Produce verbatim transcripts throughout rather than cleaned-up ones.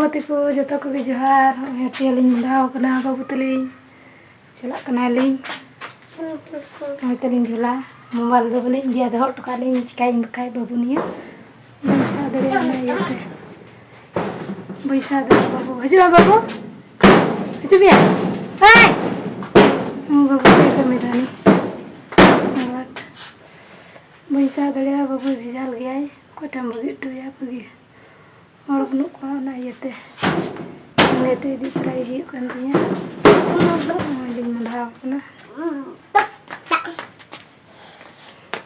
ᱜᱟᱛᱮ ᱠᱚ ᱡᱚᱛᱚ ᱠᱚᱜᱮ ᱡᱚᱦᱟᱨ᱾ ᱱᱚᱜᱼᱚᱭ ᱦᱟᱹᱴᱭᱟᱹ ᱞᱤᱧ ᱢᱚᱦᱰᱟᱣ ᱠᱟᱱᱟ, ᱵᱟᱹᱵᱩ ᱛᱟᱹᱞᱤᱧ ᱪᱟᱞᱟᱜ ᱠᱟᱱᱟᱞᱤᱧ᱾ ᱱᱚᱜᱼᱚᱭ ᱛᱟᱹᱞᱤᱧ ᱡᱷᱚᱞᱟ, ᱢᱳᱵᱟᱭᱤᱞ ᱫᱚ ᱵᱟᱹᱞᱤᱧ ᱤᱫᱤᱭᱟ, ᱫᱚᱦᱚ ᱦᱚᱴᱚ ᱠᱟᱜ ᱞᱤᱧ, ᱪᱤᱠᱟᱹᱭᱟᱹᱧ ᱵᱟᱠᱷᱟᱡ ᱵᱟᱹᱵᱩ ᱱᱤᱭᱟᱹ᱾ ᱵᱟᱹᱧ ᱥᱟᱦᱟᱣ ᱫᱟᱲᱮᱭᱟᱜᱼᱟ ᱚᱱᱟ ᱤᱭᱟᱹᱛᱮ᱾ ᱵᱟᱹᱧ ᱥᱟᱦᱟᱣ ᱫᱟᱲᱮᱭᱟᱜᱼᱟ ᱵᱟᱹᱵᱩ᱾ ᱦᱤᱡᱩᱜ ᱢᱮ ᱵᱟᱹᱵᱩ, ᱦᱤᱡᱩᱜ ᱢᱮᱭᱟ᱾ ᱦᱮᱸ! ᱦᱮᱸ ᱵᱟᱹᱵᱩ, ᱪᱮᱫ ᱠᱟᱹᱢᱤ ᱫᱟᱹᱱᱤ? ᱵᱟᱹᱧ ᱥᱟᱦᱟᱣ ᱫᱟᱲᱮᱭᱟᱜᱼᱟ ᱵᱟᱹᱵᱩ, ᱵᱷᱮᱡᱟᱞ ᱜᱮᱭᱟᱭ᱾ ᱚᱠᱚᱭ ᱴᱷᱮᱱ ᱵᱟᱹᱜᱤ ᱦᱚᱴᱚᱭᱟ ᱵᱟᱹᱜᱤ? ᱦᱚᱲ ᱵᱟᱹᱱᱩᱜ ᱠᱚᱣᱟ, ᱚᱱᱟ ᱤᱭᱟᱹᱛᱮ ᱥᱚᱸᱜᱮ ᱛᱮ ᱤᱫᱤ ᱛᱚᱨᱟᱭ ᱦᱩᱭᱩᱜ ᱠᱟᱱ ᱛᱤᱧᱟᱹ᱾ ᱱᱚᱜᱼᱚᱭ ᱞᱤᱧ ᱢᱚᱦᱰᱟᱣ ᱠᱟᱱᱟ᱾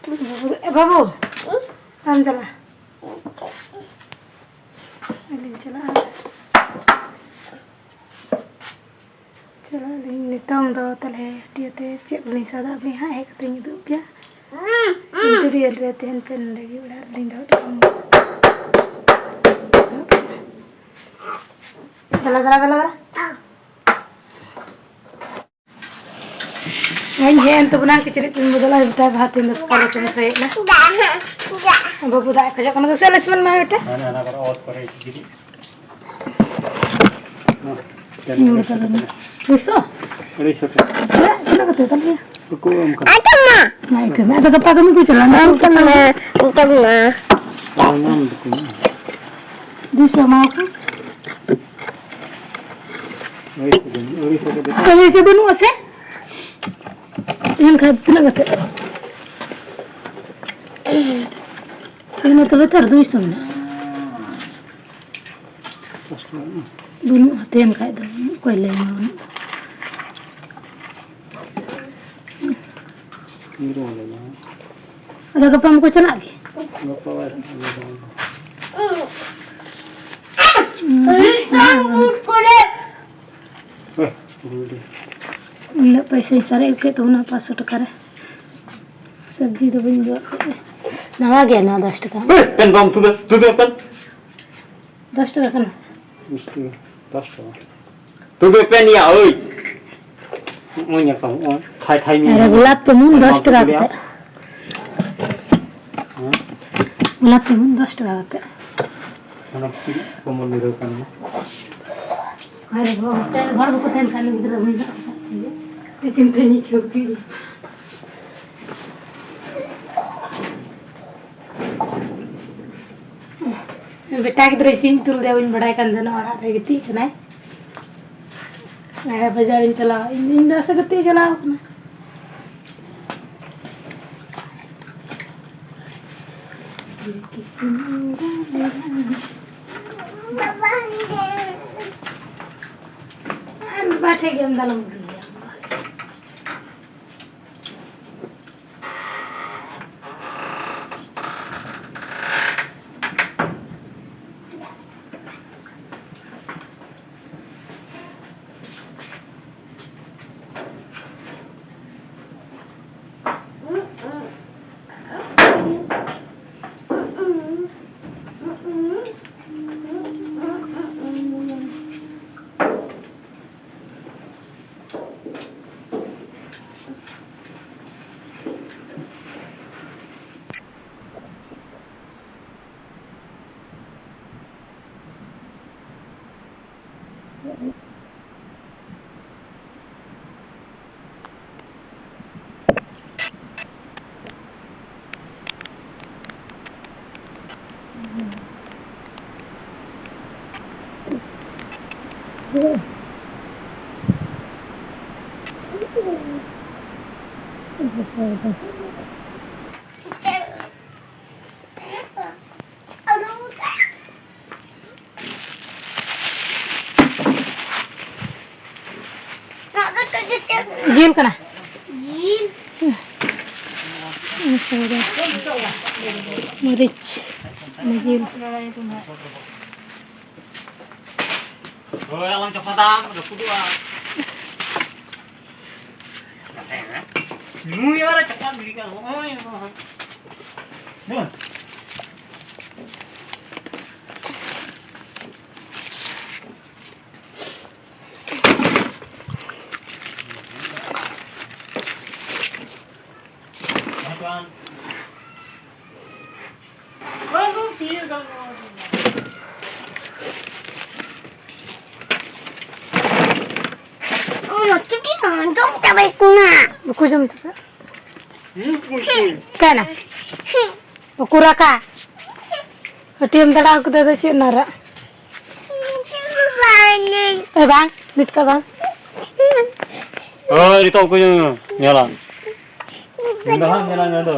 ᱵᱟᱹᱵᱩ, ᱮ ᱵᱟᱹᱵᱩ, ᱵᱟᱢ ᱪᱟᱞᱟᱜᱼᱟ? ᱟᱹᱞᱤᱧ ᱪᱟᱞᱟᱜᱼᱟ᱾ ᱪᱟᱞᱟᱜ ᱟᱹᱞᱤᱧ ᱱᱤᱛᱚᱝ ᱫᱚ ᱛᱟᱦᱞᱮ ᱦᱟᱹᱴᱭᱟᱹ ᱛᱮ ᱪᱮᱫ ᱠᱚᱞᱤᱧ ᱥᱟᱫᱟ ᱟᱹᱜᱩᱭᱟ ᱦᱟᱸᱜ, ᱦᱮᱡ ᱠᱟᱛᱮᱧ ᱩᱫᱩᱜ ᱟᱯᱮᱭᱟ᱾ ᱴᱩᱴᱳᱨᱤᱭᱟᱞ ᱨᱮ ᱛᱟᱦᱮᱱ ᱯᱮ ᱱᱚᱰᱮ ᱜᱮ, ᱚᱲᱟᱜ ᱨᱮᱞᱤᱧ ᱫᱚᱦᱚ ᱦᱚᱴᱚ ᱠᱟᱜᱼᱟ᱾ ᱫᱮᱞᱟ, ᱫᱮᱞᱟ, ᱫᱮᱞᱟ, ᱫᱮᱞᱟ᱾ ᱤᱧ ᱦᱮᱡ ᱮᱱ ᱛᱟᱵᱚᱱᱟ, ᱠᱤᱪᱨᱤᱡ ᱠᱚᱧ ᱵᱚᱫᱚᱞᱟ, ᱵᱮᱴᱟ ᱵᱟᱦᱟ ᱛᱤᱧ ᱫᱚᱥᱠᱟᱨ ᱠᱟᱛᱮᱧ ᱠᱷᱟᱹᱭᱮᱫ ᱞᱮ᱾ ᱵᱟᱹᱵᱩ ᱫᱟᱜ ᱮ ᱠᱷᱚᱡᱚᱜ ᱠᱟᱱᱟ, ᱫᱩᱥᱮ ᱞᱚᱪᱷᱢᱚᱱ ᱢᱟ ᱵᱮᱴᱟ᱾ ᱦᱟᱱᱮ ᱦᱟᱱᱟ ᱠᱚᱨᱮ ᱚᱛ ᱠᱚᱨᱮ ᱠᱤᱪᱨᱤᱡ᱾ ᱦᱩᱸ, ᱵᱮᱴᱟ ᱫᱚ ᱫᱩᱥᱚ? ᱟᱹᱲᱟᱹᱭᱥᱚ ᱴᱟᱠᱟ᱾ ᱛᱤᱱᱟᱹᱜ, ᱛᱤᱱᱟᱹᱜ ᱠᱟᱛᱮ ᱛᱟᱞᱮ? ᱵᱟᱠᱚ ᱮᱢ ᱠᱟᱱᱟ᱾ ᱟᱫᱚ ᱢᱟ᱾ ᱢᱟ ᱮᱢ ᱠᱟᱱᱟ, ᱟᱫᱚ ᱜᱟᱯᱟ ᱠᱟᱹᱢᱤ ᱠᱚ ᱪᱟᱞᱟᱜᱼᱟ, ᱱᱟᱦᱟᱜ ᱠᱟᱱᱟ᱾ ᱢᱟ, ᱢᱟ᱾ ᱫᱩᱥᱚ ᱮᱢᱟ ᱠᱚ᱾ ᱟᱹᱲᱟᱹᱭᱥᱚ ᱵᱟᱹᱱᱩᱜ, ᱟᱹᱲᱟᱹᱭᱥᱚ ᱠᱟᱛᱮ᱾ ᱟᱹᱲᱟᱹᱭᱥᱚ ᱵᱟᱹᱱᱩᱜᱼᱟ ᱥᱮ? ᱮᱱᱠᱷᱟᱱ ᱛᱤᱱᱟᱹᱜ ᱠᱟᱛᱮ? ᱤᱱᱟᱹ ᱛᱚᱵᱮ ᱛᱚ ᱟᱨ ᱫᱩᱭᱥᱚ ᱢᱮᱱᱟᱜᱼᱟ᱾ ᱵᱟᱹᱱᱩᱜᱼᱟ, ᱛᱟᱦᱮᱱ ᱠᱷᱟᱡ ᱫᱚ ᱚᱠᱚᱭ ᱞᱟᱹᱭ ᱟᱢᱟ ᱵᱟᱹᱱᱩᱜᱼᱟ᱾ ᱟᱫᱚ ᱜᱟᱯᱟ ᱢᱟᱠᱚ ᱪᱟᱞᱟᱜ ᱜᱮ᱾ ᱜᱟᱯᱟ ᱵᱟᱭ ᱪᱟᱞᱟᱜᱼᱟ᱾ ᱩᱱᱟᱹᱜ ᱯᱚᱭᱥᱟᱧ ᱥᱟᱨᱮᱡ ᱠᱮᱫ ᱛᱟᱵᱚᱱᱟ ᱯᱟᱸᱪᱥᱚ ᱴᱟᱠᱟ ᱨᱮ᱾ ᱥᱚᱵᱽᱡᱤ ᱫᱚ ᱵᱟᱹᱧ ᱡᱚᱜ ᱠᱮᱫ᱾ ᱱᱟᱣᱟ ᱜᱮᱭᱟ ᱱᱚᱣᱟ ᱫᱚᱥ ᱴᱟᱠᱟ᱾ ᱦᱮᱸ, ᱯᱮᱱ ᱵᱟᱢ ᱛᱩᱫᱟ, ᱛᱩᱫᱟ ᱯᱮᱱ᱾ ᱫᱚᱥ ᱴᱟᱠᱟ ᱠᱟᱱᱟ᱾ ᱫᱚᱥ ᱴᱟᱠᱟ, ᱫᱚᱥ ᱴᱟᱠᱟ᱾ ᱛᱚᱵᱮ ᱯᱮ ᱱᱤᱭᱟ, ᱳᱭ᱾ ᱱᱚᱜᱼᱚᱭ ᱧᱮᱞ ᱛᱟᱢ, ᱱᱚᱜᱼᱚᱭ ᱴᱷᱟᱭ ᱴᱷᱟᱭ ᱱᱤᱭᱟᱹ ᱟᱨ ᱦᱤᱡᱩᱜ ᱜᱳᱞᱟᱯ ᱡᱟᱢᱩᱱ ᱠᱟᱱᱟ᱾ ᱫᱚᱥ ᱴᱟᱠᱟ ᱠᱟᱛᱮ᱾ ᱦᱮᱸ? ᱜᱳᱞᱟᱯ ᱡᱟᱢᱩᱱ ᱫᱚᱥ ᱴᱟᱠᱟ ᱠᱟᱛᱮ᱾ ᱚᱱᱟ ᱛᱤᱱᱟᱹᱜ ᱠᱚᱢ ᱵᱚᱱ ᱞᱟᱹᱭ ᱫᱟᱲᱮᱭᱟᱜ ᱠᱟᱱᱟ? ᱟᱨ ᱦᱚᱲ ᱥᱮ ᱦᱚᱲ ᱵᱟᱠᱚ ᱛᱟᱦᱮᱱ ᱠᱷᱟᱱ ᱜᱤᱫᱽᱨᱟᱹ ᱦᱩᱭ ᱫᱟᱲᱮᱭᱟᱜᱼᱟ᱾ ᱪᱤᱱᱛᱟᱹᱧ ᱟᱹᱭᱠᱟᱹᱣ ᱠᱮᱫ᱾ ᱵᱮᱴᱟ ᱜᱤᱫᱽᱨᱟᱹ ᱥᱤᱢ ᱛᱩᱞ ᱫᱮ ᱵᱟᱹᱧ ᱵᱟᱰᱟᱭ ᱠᱟᱱ ᱛᱟᱦᱮᱱᱟ, ᱚᱲᱟᱜ ᱨᱮ ᱜᱤᱛᱤᱡ ᱠᱟᱱᱟᱭ᱾ ᱦᱮᱸ, ᱵᱟᱡᱟᱨᱤᱧ ᱪᱟᱞᱟᱣᱟ᱾ ᱤᱧ, ᱤᱧ ᱫᱚ ᱥᱮ ᱜᱟᱛᱮ ᱪᱟᱞᱟᱣ ᱠᱟᱱᱟ᱾ ᱟᱨ ᱵᱟᱵᱟ ᱴᱷᱮᱡ ᱜᱮ ᱟᱢ ᱫᱚ ᱟᱞᱚᱢ ᱤᱫᱤᱭᱮᱭᱟ᱾ ᱡᱤᱞ ᱠᱟᱱᱟ᱾ ᱢᱟᱹᱨᱤᱪ, ᱡᱤᱞ᱾ ᱦᱳᱭ, ᱟᱞᱚᱢ ᱪᱟᱯᱟᱫᱟ, ᱨᱟᱹᱯᱩᱫᱚᱜᱼᱟ᱾ ᱱᱩᱭ ᱟᱨ ᱪᱟᱯᱟᱫ ᱜᱤᱰᱤ ᱠᱟᱜᱼᱟ, ᱱᱚᱜᱼᱚᱭ ᱱᱚᱣᱟ᱾ ᱵᱩᱡᱽ? ᱦᱮᱸ, ᱵᱟᱝ᱾ ᱵᱟᱝ, ᱵᱟᱝ, ᱛᱤᱭᱳᱜ ᱜᱟᱱᱚᱜᱼᱟ᱾ ᱵᱟᱠᱚ ᱡᱚᱢ ᱛᱟᱯᱮ? ᱪᱤᱠᱟᱭᱱᱟ? ᱵᱟᱠᱚ ᱨᱟᱜᱟ? ᱦᱟᱹᱴᱤᱭᱟᱹᱢ ᱫᱟᱬᱟ ᱠᱟᱫᱟ ᱫᱚ ᱪᱮᱫ ᱱᱟᱨᱟᱜ? ᱮ ᱵᱟᱝ, ᱱᱤᱛ ᱠᱟ ᱵᱟᱝ᱾ ᱦᱳᱭ, ᱱᱤᱛᱚᱜ ᱠᱚ ᱧᱮᱞᱟ᱾ ᱧᱮᱞᱟ, ᱧᱮᱞᱟ, ᱧᱮᱞᱟ᱾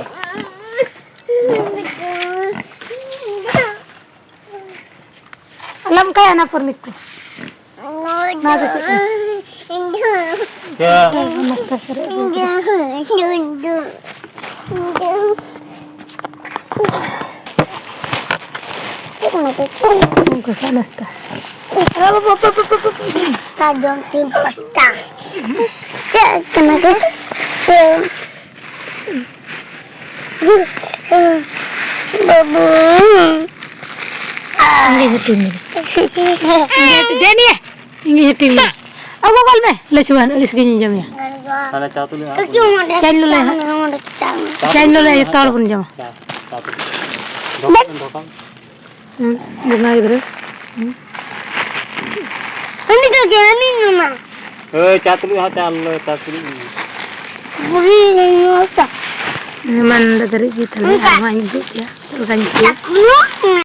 ᱟᱞᱚᱢ ᱠᱟᱭᱟ ᱚᱱᱟ ᱯᱚᱨ ᱱᱤᱛ ᱠᱚ᱾ ᱱᱚᱣᱟ ᱫᱚ ᱪᱮᱫ ᱠᱟᱱᱟ? ᱪᱮᱫ? ᱱᱟᱥᱛᱟ ᱥᱟᱨᱮᱡ ᱟᱹᱜᱩ ᱠᱟᱫᱟ᱾ ᱚᱱᱠᱟ ᱠᱷᱟᱡ ᱱᱟᱥᱛᱟ᱾ ᱥᱟᱨᱡᱚᱢ ᱛᱤᱱ ᱯᱟᱥᱴᱟ᱾ ᱪᱮᱫ ᱠᱟᱱᱟ ᱠᱚ? ᱵᱟᱹᱵᱩ᱾ ᱤᱧ ᱦᱟᱹᱴᱤᱧ ᱢᱮ᱾ ᱫᱮ ᱱᱤᱭᱟᱹ᱾ ᱤᱧ ᱦᱟᱹᱴᱤᱧ ᱢᱮ᱾ ᱟᱹᱜᱩ ᱜᱚᱫ ᱢᱮ᱾ ᱞᱟᱹᱪᱩᱣᱟᱱ, ᱟᱹᱲᱤᱥ ᱜᱤᱧ ᱟᱸᱡᱚᱢᱮᱭᱟ᱾ ᱦᱟᱱᱮ ᱪᱟ ᱛᱩᱞᱩᱡ ᱦᱟᱸᱜ᱾ ᱪᱟᱧ ᱞᱚᱞᱚᱭᱟ ᱦᱟᱸᱜ᱾ ᱪᱟᱧ ᱞᱚᱞᱚᱭᱟ, ᱡᱚᱛᱚ ᱦᱚᱲ ᱵᱚᱱ ᱡᱚᱢᱟ᱾ ᱪᱟ, ᱪᱟ ᱛᱩᱞᱩᱡ᱾ ᱫᱷᱚᱠᱟ, ᱫᱷᱚᱠᱟ᱾ ᱦᱩᱸ, ᱵᱚᱸᱜᱟ ᱜᱤᱫᱽᱨᱟᱹ᱾ ᱦᱩᱸ᱾ ᱩᱱᱤ ᱫᱚ ᱡᱟᱹᱱᱤᱡ ᱢᱮᱱᱟᱭ᱾ ᱦᱳᱭ, ᱪᱟ ᱛᱩᱞᱩᱡ ᱦᱟᱸᱜ, ᱪᱟ ᱞᱚᱞᱚᱭ, ᱪᱟ ᱛᱩᱞᱩᱡ ᱢᱮ᱾ ᱵᱩᱲᱦᱤ ᱧᱩ ᱠᱟᱜ᱾ ᱢᱟ ᱱᱚᱰᱮ ᱫᱷᱟᱹᱨᱤᱡ ᱜᱮ ᱛᱟᱦᱞᱮ, ᱚᱱᱠᱟ᱾ ᱟᱨᱦᱚᱸ ᱦᱟᱸᱜ ᱤᱧ ᱩᱫᱩᱜ ᱟᱯᱮᱭᱟ, ᱪᱮᱫ ᱞᱮᱠᱟᱧ ᱩᱛᱩᱭᱟ᱾ ᱪᱟ ᱧᱩ᱾